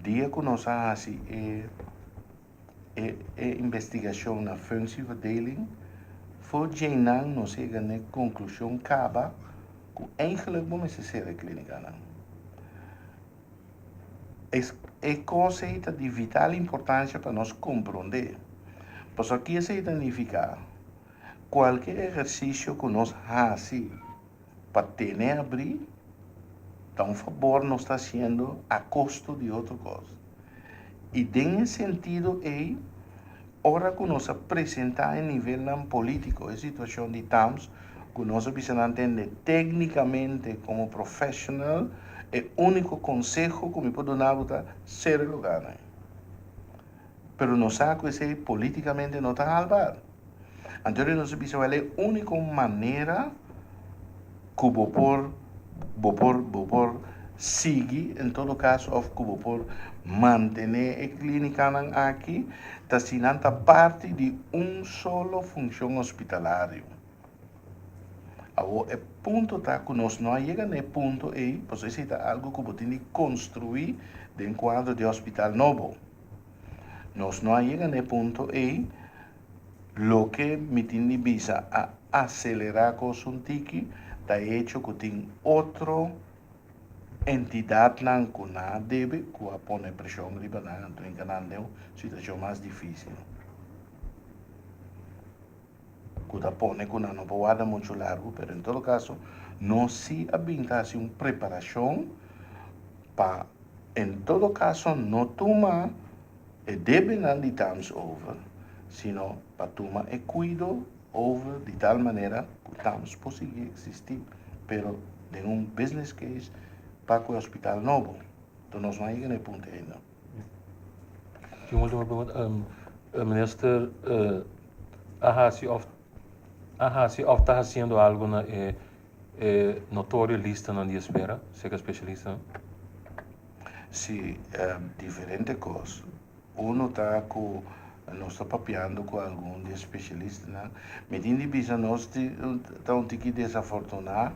dia ku nos a hasi e e e investigashon na functieverdeling, for djeinan nos yega n'e konklushon kaba ku eigenlijk bo mester sera e klinikanan. E kos ei ta di vital importansia pa nos komprondé. Pasobra ki esei ta nifiká? Kualke ehersisio ku nos hasi pa tene abrí, ta un fabor nos ta hasiendo a kosto di otro kos. I den e sentido ei, ora ku nos a presentá e nivelnan polítiko e situashon di TAMS, ku nos a bisa nan tende téknikamente komo profeshonal, e úniko konseho ku mi por duna bo ta sera e lugánan. Pero nos sa ku esei polítikamente no ta halbar. Anto nos a bisa wèl e úniko manera ku bo por bo por bo por sigui en todo kaso òf ku bo por mantené e klínikanan aki ta si nan ta parti di un solo funshon hospitalario. Awor e punto ta ku nos no a yega na e punto ei pasobra esei ta algu ku bo tin di konstruí den kuadro di hospital nobo. Nos no a yega na e punto ei. Loke mi tin di bisa a aselerá kos un tiki ta e hecho ku tin otro entidatnan ku nan a debe ku a pone preshon riba nan anto hinka nan den un situashon mas difísil ku ta pone ku nan no por warda muchu largu pero en todo kaso nos si a bin ta hasi un preparashon pa en todo kaso no tuma e debenan di TAMS over, sino pa tuma e kuido over di tal manera ku TAMS por sigui eksistí, pero den un business case pa ku e hospital nobo. Enton nos no a yega na e punto ainda. Tin un ultimo pregunta. Minister a hasi of a hasi of ta hasiendo algo na e e notorio listanan di espera serka spesialistanan? Sí, diferente kos. Uno ta ku nos ta papiando ku algun di e spesialistanan. Mi tin di bisa nos ta un tiki desafortuná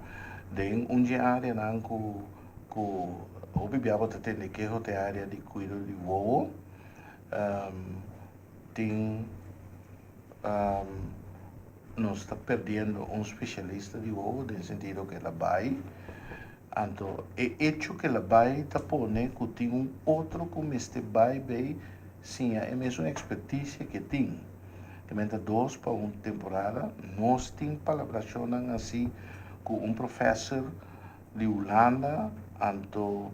den un dje áreanan ku ku hopi bia bo ta tende keho ta e área di kuido di wowo. Tin nos ta perdiendo un spesialista di wowo den sentido ku el a bai. Anto e echo ku el a bai ta pone ku tin un otro ku mester bai bei siña e mesun ekspertisia ku e tin. Te menta dos pa un temporada. Nos tin palabrashonnan hasi ku un profèser di Hulanda anto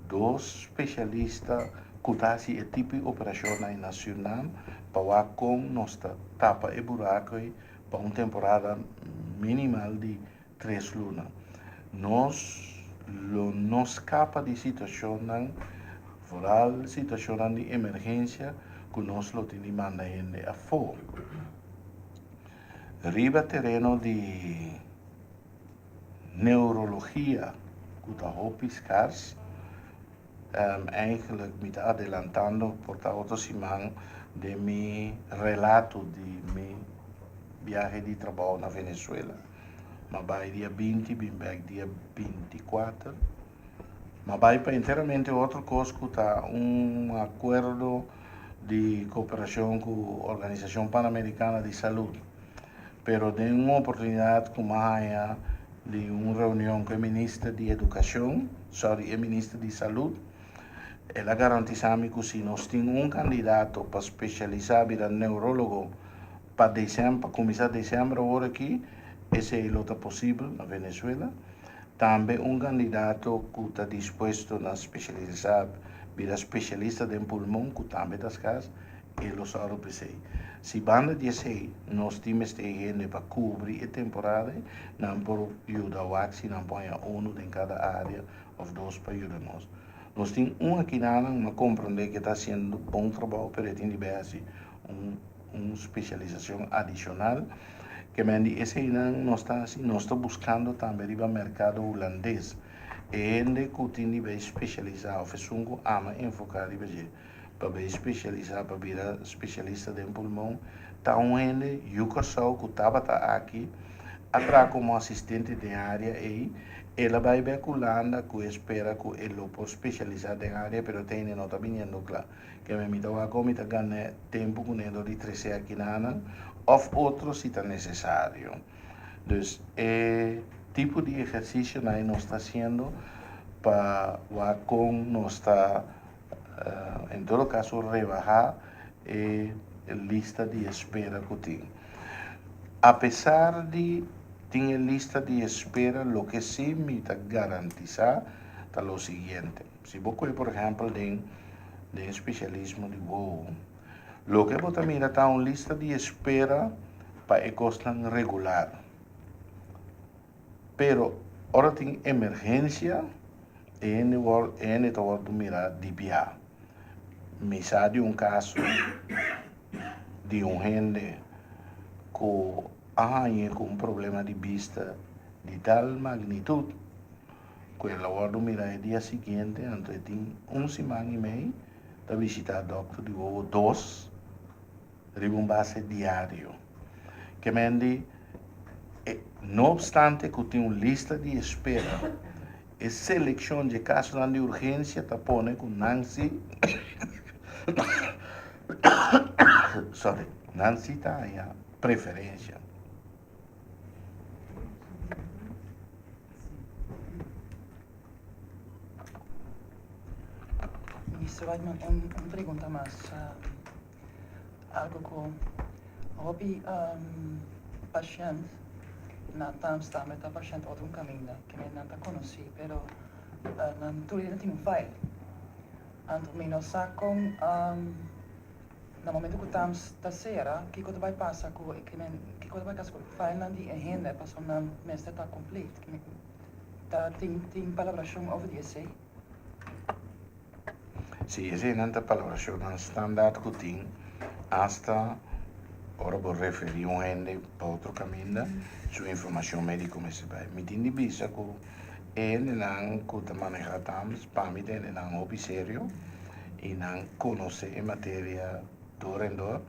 dos spesialista ku ta hasi e tipo di operashonnan na Sürnam pa wak kon nos ta tapa e buraku ei pa un temporada minimal di 3 luna. Nos lo no skapa di situashonnan, vooral situashonnan di emergensia ku nos lo tin di manda hende afó. Riba tereno di neurologia ku ta hopi skars, eigenlijk mi ta adelantando por ta otro siman den mi relato di mi biahe di trabou na Venezuela. M'a bai dia 20, bin bek dia 24. M'a bai pa enteramente otro kos ku ta un akuerdo di kooperashon ku Organisashon Panamerikana di Salud. Pero den un oportunidat ku m'a haña di un reunion ku e minister di edukashon, sorry, e minister di salud, el a garantisá mi ku si nos tin un kandidato pa spesialisá bira neurólogo pa desèmber, pa kuminsá desèmber awor aki, esei lo ta posibel na Venezuela. Tambe un kandidato ku ta dispuesto na spesialisá bira spesialista den pulmon, ku tambe ta skars. E lo sòru p'esei. Si banda di esei nos tin mester hende pa kubri e temporada ei, nan por yuda wak si nan por haña unu den kada área òf dos pa yuda nos. Nos tin un akinanan, m'a komprondé ku e ta hasiendo bon trabou, pero e tin di bai hasi un un spesialisashon adishonal. Ke men di eseinan nos ta hasi, nos ta buskando tambe riba merkado hulandes e hende ku tin di bai spesialisá òf esun ku ama enfoká riba dje. Pa bay specialisa, pa bira specialista den pulmon, ta un hende yu Kòrsou ku tabata aki, a traha komo asistente den área ei, el a bay bek Hulanda ku e spera ku e lo por specialisa den área pero te hende no ta biniendo kla. Keme mi ta wak kon mi ta gana tempu kuné dor di trese akinanan òf otro si ta nesesario. Dus e tipo di ehersisionan ei nos ta hasiendo pa wak kon nos ta En todo caso rebaha e lista di espera cu tin. A pesar di tin e lista di espera loke si mi ta garantisa ta lo siguiente. Si bo coge por ehempel den den specialismo di wowo, loke bo ta mira ta un lista di espera pa e cosnan regular. Pero ora tin emergencia e hende wor e hende ta wordo mira di bia. Mi sa di un caso di un hende cu a haña cu un problema di bista di tal magnitud cu el a wordo mira e dia siguiente anto e tin un siman y mei ta bishita dokter di wowo dos riba un base diario. Ke men di, e, no obstante ku tin un lista di espera, e selekshon dje kasonan di urgensia ta pone ku nan si sorry, nan si ta haña preferensia. Minister Whiteman, un, un pregunta mas. Algo ku hopi pashènt na Tams tambe ta pashènt otro un kaminda ke nan ta konosí pero nan tur hende tin un file. Anto mi no sa kon na momento ku Tams ta sera kiko ta bai pasa ku e kiko ta bai pasa ku e filenan di e hende pasobra nan mester ta kompleet. Ta tin tin palabrashon over di esei? Si, eseinan ta palabrashonnan standaard ku tin asta ora bo referí un hende pa otro kaminda, su informashon médiko mester bai. Mi tin di bisa ku e hendenan ku ta manehá TAMS pa mi ta hendenan hopi serio i nan konosé e materia dor en dor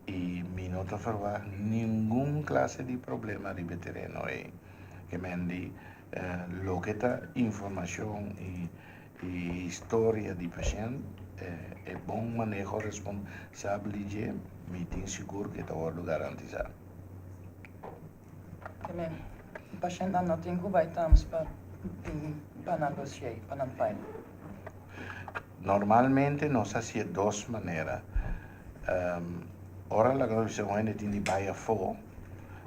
i mi no ta ferwagt ningun klase di problema riba e tereno ei. Ke men di loke ta informashon i historia di pashènt, e bon maneho responsabel di dje, mi tin sigur ku e ta wòrdu garantisá. Ke men pashèntnan no tin ku bai tams pa bin pa nan dosié, pa nan file? Normalmente nos hasié dos manera. Ora laga nos bisa un hende tin di bai afó,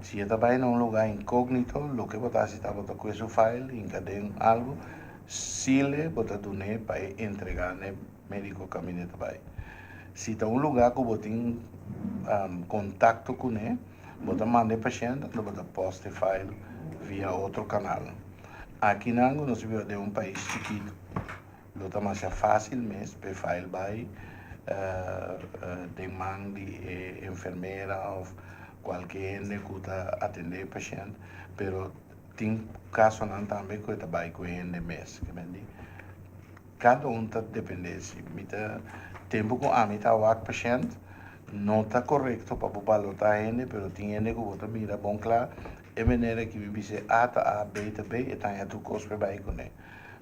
si e ta bai na un lugá inkognito, loke bo ta hasi ta bo ta kue su file, hinka den algu, sile bo ta dun'é pa e entregá n'e médiko kaminda e ta bai. Si ta un lugá ku bo tin kontakto kuné, bo ta manda e pashènt anto bo ta post e file via otro kanal. Akinan ku nos biba den un pais chikitu. Lo ta masha fácil mes p'e file bai den man di e enfermera òf kualke hende ku ta atendé e pashènt, pero tin kasonan tambe ku e ta bai ku e hende mes. Ke men di kada un ta dependé. Si mi ta tempu ku ami ta wak pashènt no ta korekto pa bo balotá hende, pero tin hende ku bo ta mira bon kla e manera ki mi bis'é A ta A, B ta B, e ta haña tur kos p'e bai kuné.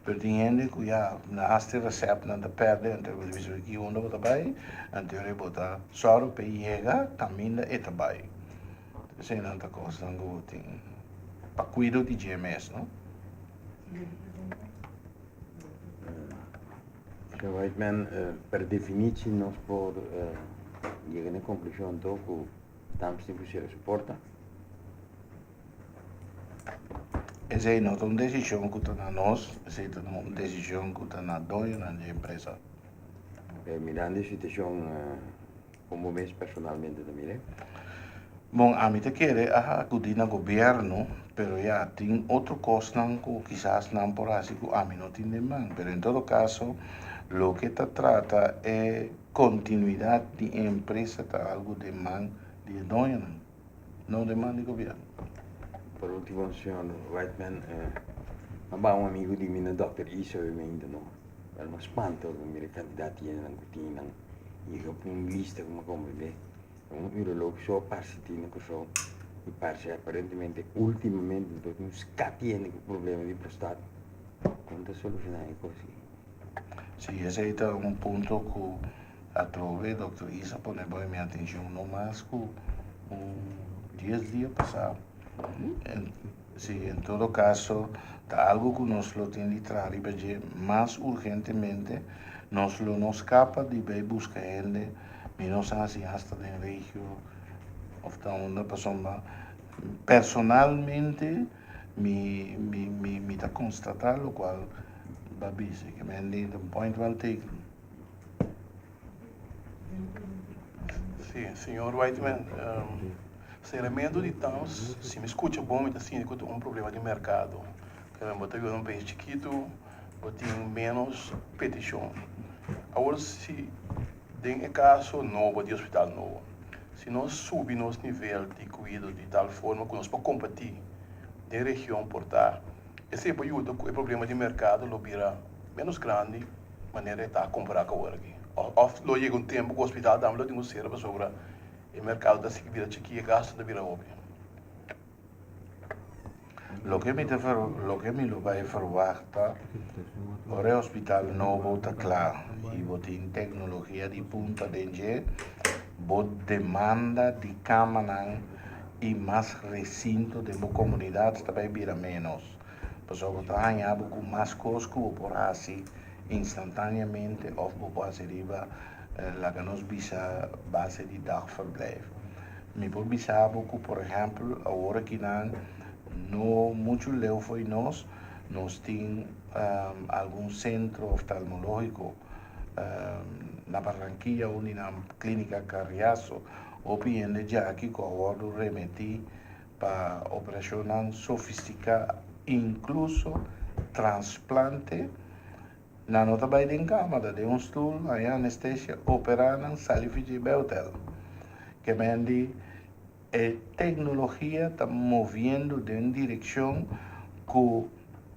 Pero tin hende ku ya na hasta e resèptnan ta pèrdè, anto bo ta bisa ki unda bo ta bai, anto e bo ta sòru pa e yega kaminda e ta bai. Eseinan ta kosnan ku bo tin pa kuido di dje mes, no? Señor Whiteman, per definitie nos por yega na e konklushon anto ku Tams tin ku sera su porta. Esei no ta un desishon ku ta na nos, esei ta un desishon ku ta na doñonan di e empresa. Mirando e situashon. Kon bo mes personalmente ta mira e? Bon, ami ta kere a akudí na gobièrnu, pero ya, tin otro kosnan ku kisas nan por hasi ku ami no tin den man. Pero en todo kaso, loke ta trata e kontinuidat di e empresa ta algu den man di e doñonan, no den man di gobièrnu. Por último, señor Whiteman, a baha un amigu di mi na Dòkter Isa hoy mainta no. El a spanta ora mi mira e kantidat di hendenan ku tin nan. Yega pa un lista ku mi a komprendé. Un uroloog so a parse tin na Kòrsou i parse aparentemente últimamente no tin un skat hende ku problema di prostat. Kon ta solushoná e kos ei? Sí, esei ta un punto ku atrobe Dòkter Isa pone bo mi atenshon no mas ku un dies dia pasá. Sí, en todo kaso ta algu ku nos lo tin di traha riba dje mas urgentemente. Nos lo no skapa di bai buska hende. Mi no sa si hasta den regio of ta unda pasobra personalmente mi mi mi mi ta constata locual ba bisa ke men di ta un point well taken. Si, señor Whiteman, seramentu di tams, si mi skucha bon mi ta sinti ku ta un problema di merkado. Bo ta biba na un pais chikitu. bo tin ménos petishon. Awor si den e kaso nobo di hospital nobo, si nos subi nos nivel di kuido di tal forma ku nos por kompetí den region por ta, esei por yuda ku e problema di merkado lo bira ménos grandi manera e ta kompará ku awor aki. Òf lo yega un tempu ku hospital tambe lo tin ku sera pasobra e merkado ta sigui bira chikí i e gastu ta bira hopi. Loke mi ta loke mi lo bai verwacht ta ora e hospital nobo ta kla i bo tin teknologia di punta den dje, bo demanda di kamanan i mas resinto den bo komunidat ta bai bira ménos. Pasobra bo ta haña bo ku mas kos ku bo por hasi instantáneamente òf bo por hasi riba laga nos bisa base di dagverblijf. Mi por bisa bo ku por ehèmpel awor akinan no muchu leu fo'i nos, nos tin algun sentro oftalmológiko na Barranquilla un di nan Klínika Carriazo. Hopi hende djaki ku a wòrdu remetí pa operashonnan sofistiká inkluso transplante. Nan no ta bai den kama, ta den un stul, haña anestesia, operá nan, sali fiji bai hotel. Ke men di e teknologia ta moviendo den direkshon ku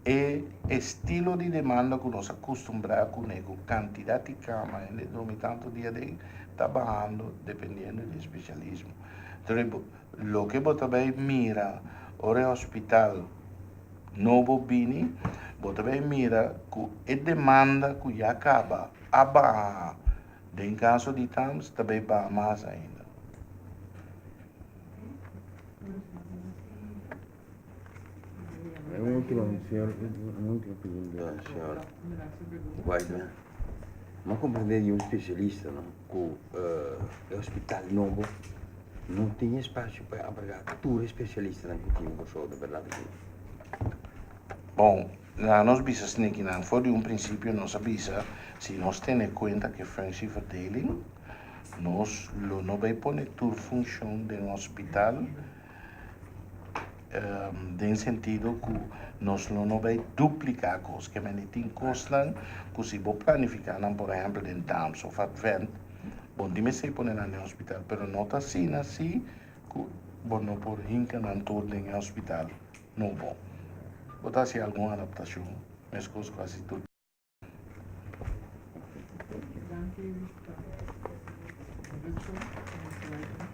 e estilo di demanda ku nos a kustumbrá kuné, ku kantidat di kama hende drumi tantu dia den, ta bahando dependiendo di e spesialismo. Entonces loke bo ta bai mira ora e hospital nobo bini, bo ta bay mira cu e demanda cu ya caba a baha, den caso di Tams ta bay baha mas ainda. Un ultimo, señor, un ultimo pregunta, señor Whiteman. Mi a comprende di un specialista, no, cu e hospital nobo no tin espacio pa abarca tur e specialistanan cu tin Kòrsou, ta berdad aki? Bon, laga nos bisa snekinan, for di un principio nos a bisa si nos tene cuenta cu e functieverdeling, nos lo no bay pone tur funcion den hospital, den sentido ku nos lo no bai dupliká kos. Ke mende tin kosnan ku si bo planifiká nan por ehèmpel den Tams òf Advent, bo no tin mester pone nan den hospital, pero no ta asina si ku bo no por hinka nan tur den e hospital nobo. Bo ta hasi algun adaptashon meskos ku hasi tur. Danki pa e introduccion, Mr. Whiteman.